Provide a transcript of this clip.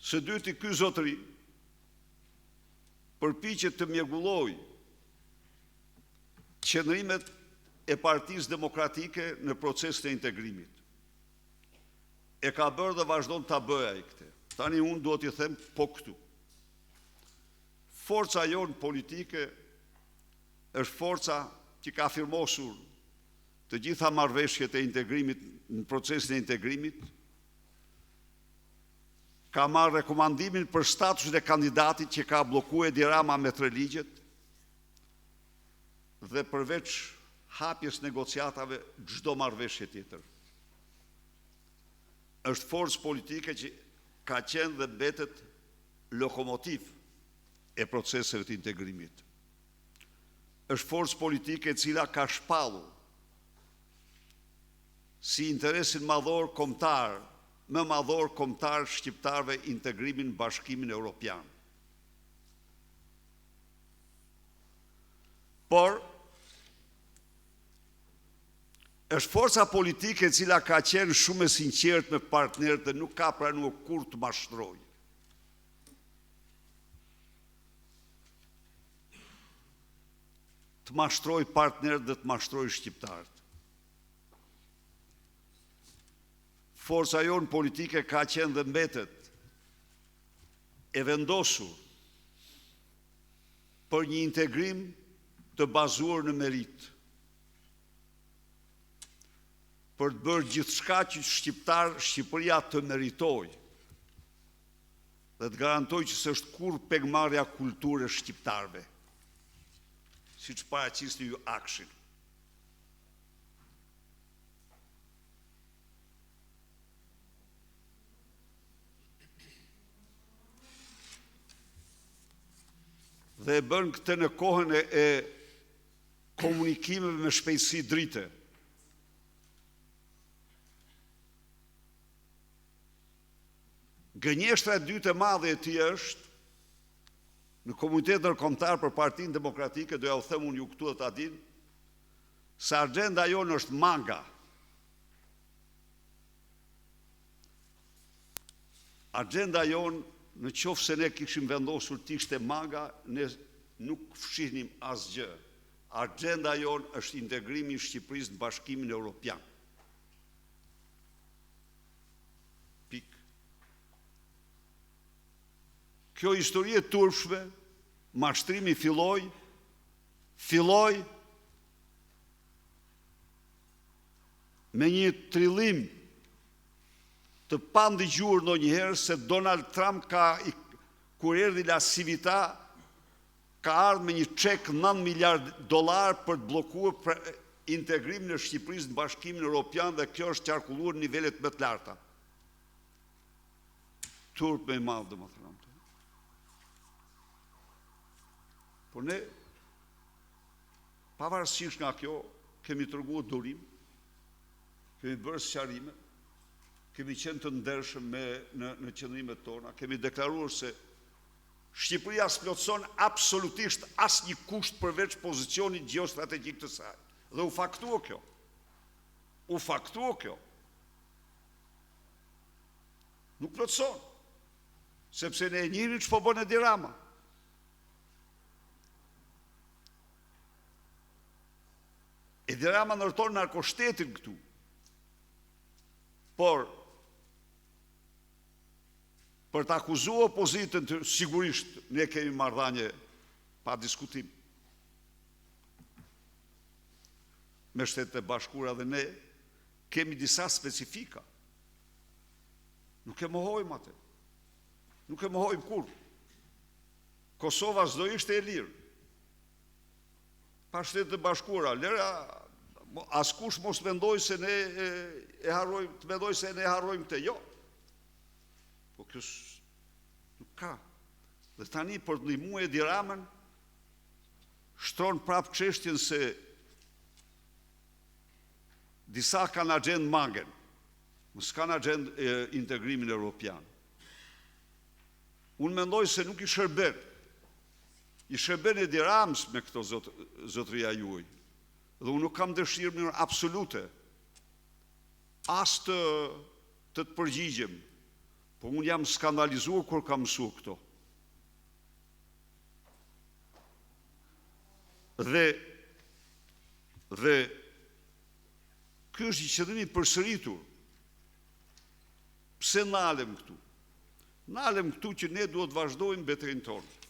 Së dyti ky zotëri përpiqet të mjegullojë qëndrimet e Partisë Demokratike në procesin e integrimit. E ka bërë dhe vazhdon ta bëjë ai këtë. Tani unë dua t'i them po këtu. Forca jonë politike është forca që ka firmosur të gjitha marrëveshjet e integrimit në procesin e integrimit, ka marrë rekomandimin për statusin e kandidatit që ka bllokuar Edi Rama me tre ligjet dhe përveç hapjes negociatave çdo marrëveshje tjetër. Është forcë politike që ka qenë dhe mbetet lokomotivë e proceseve të integrimit. Është forcë politike e cila ka shpallur si interesin madhor kombëtar, më madhor kombëtar shqiptarëve integrimin në Bashkimin Europian. Por është forca politike e cila ka qenë shumë e sinqertë me partnerët dhe nuk ka pranuar kurrë të mashtrojë. Të mashtrojë partnerët dhe të mashtrojë shqiptarët. Forca jonë politike ka qenë dhe mbetet e vendosur për një integrim të bazuar në meritë, për të bërë gjithçka që shqiptar, Shqipëria të meritojë dhe të garantojë që s'është kurrë pengmarrja kulturë e shqiptarëve, siç paraqisni ju AKSHI-n. Dhe e bën këtë në kohën e, e komunikimeve me shpejtësi drite. Gënjeshtra e dytë e madhe e tij është në komunitetin ndërkombëtar për Partinë Demokratike, do ja u them unë ju këtu dhe ta dinë, se agjenda jonë është MAGA. Agjenda jonë, në qoftë se ne kishim vendosur të ishte MAGA, ne nuk fshihnim asgjë. Agjenda jonë është integrimi i Shqipërisë në Bashkimin Europian. Pikë. Kjo histori e turpshme, mashtrimi filloi, filloi me një trillim të pandëgjuar ndonjëherë se Donald Trump ka kur erdhi LaCivita ka ardhur me një çek 9 miliard dollar për të bllokuar integrimin e Shqipërisë në Bashkimin Europian dhe kjo është qarkulluar në nivelet më të larta. Turp më i madh, domethënë. Por ne, pavarësisht nga kjo, kemi treguar durim, kemi bërë sqarime, kemi qenë të ndershëm me në në qëndrimet tona, kemi deklaruar se Shqipëria s'plotëson absolutisht asnjë kusht përveç pozicionit gjeostrategjik të saj. Dhe u faktua kjo. U faktua kjo. Nuk plotëson. Sepse ne e njihnim ç'po bën Edi Rama. Edi Rama ndërton narkoshtetin këtu. Por për të akuzuar opozitën, të, sigurisht ne kemi marrëdhënie pa diskutim me Shtetet e Bashkuara dhe ne kemi disa specifika. Nuk e mohojmë atë. Nuk e mohojmë kurrë. Kosova s'do ishte e lirë. Pa Shtetet e Bashkuara, lëra askush mos mendojë se ne e, e harrojmë, të mendojë se ne e harrojmë këtë. Jo. Po kjo nuk ka. Dhe tani për të ndihmuar Edi Ramën, shtron prapë çështjen se disa kanë agjendë MAGA-n, mos kanë agjendë integrimin europian. Unë mendoj se nuk i shërben. I shërben Edi Ramës me këto zot, zotëria juaj. Dhe unë nuk kam dëshirë në mënyrë absolute as të të të përgjigjem. Po unë jam skandalizuar kur kam mësuar këto. Dhe dhe ky është një qëndrim i përsëritur. Pse nalem këtu? Nalem këtu që ne duhet të vazhdojmë betejën tonë.